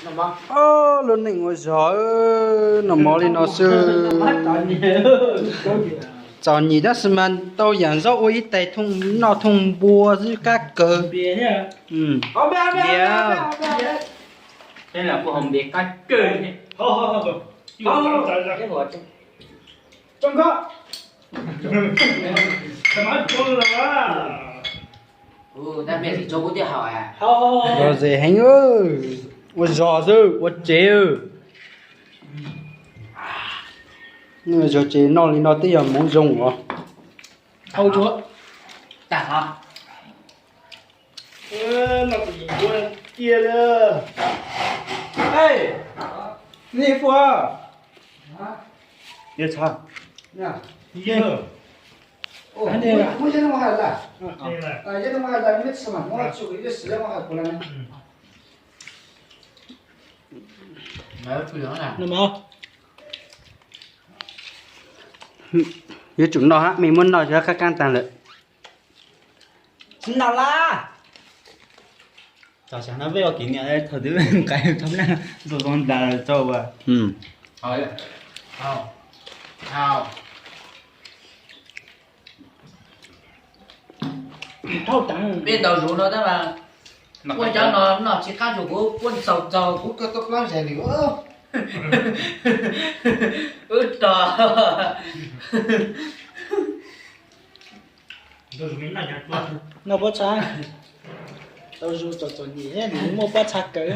Lub neej ua zog, noj mov li no xwb. Txom nyem tab sis mas tau yam zaub ua ib tais thooj noj thooj npua xwb, qab kawg. Lom zem heev, ua zog xwb ua tsev. Zog tsev noj li no twb yog hmoov zoo os. Yuav tsum noj hab, mej muab noj xwb qab qab taag lawm. Tsis noj lawm. Tam sim no peb ua kỷ niệm thaum twb nqaim thoob naj zoo zoo tas tso ua. Peb ntaus zuv no tab mas, ua cov no noj tsis qab rua kuv, kuv ntxaug ntxaug kuv koj tuaj plaub zais lwm. Wb rog. Noj pob txha, tau zoo txom txom nyem thiab nws muaj pob txha kawg.